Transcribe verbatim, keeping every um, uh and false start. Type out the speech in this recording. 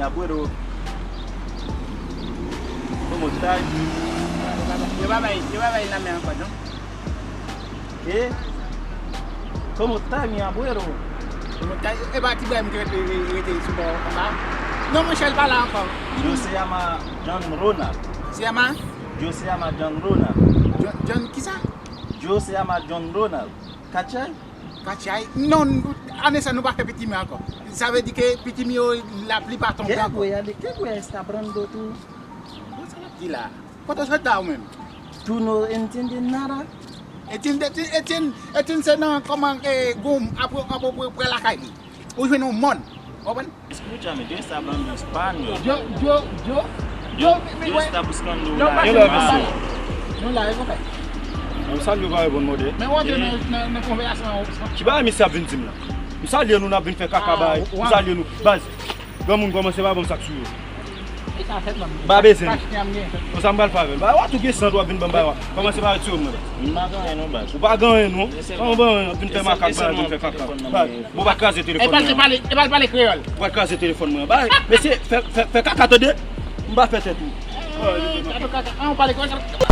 Aguero. Como estás? Yo pa bay, yo pa bay nan men ankò, non? E? Como estás, mi abuelo? Como estás? E pa ti bwa m ki rete, rete sou bò anba. Non, monchè, l pa la ankò. Yo se llama John Ronald. Se llama? Yo se llama John Ronald. John, John kisa? Yo se llama John Ronald. Kachay? Kachay? Non, ane sa nou pa fè pitimi ankò. Sa vle di ke pitimi yo la plipa tonbe ankò. ¿Qué wea de, qué wea está hablando tú? Bon, sa l ap di la. Kote w sot la ou menm? Tú no entiendes nada. Etienne, Etienne, Etienne, Etienne se nan kòman, eh, goum apre, apre, apre, apre lakay li. Ou jwenn yon mòn. Ou konprann? Escúchame, yo estaba hablando español. Yo, yo, yo, yo, mi, mi, yo está buscando una ayuda. Nou la, e konpè. M salye w, pa reponn mode. Men w antre nan, nan, nan konvèsasyon an. Ki bagay misye ap vin di m la? M salye nou, n ap vin fè kaka bay. M salye nou. Baz, granmoun kòmanse pa ban m sa k sou yo. E sa fèt, man. Ba bezwen. Kache a m gen. Konsa m pral fè avè l. Ba, w a tou gen sant, w ap vin ban m bay, w a kòmanse pa retire m nan. M pa gen anyen non, baz. Ou pa gen anyen non. Kòman ban anyen, ap vin fè makak bay, ap vin fè kaka. Bay, bon, w pa kraze telefòn mwen. E pral pale, e pral pale kreyòl. W pa kraze telefòn mwen. Bay, mesye, fè, fè, fè kaka tande. M pa fè tèt ou. Gade kaka. An, w pale kreyòl.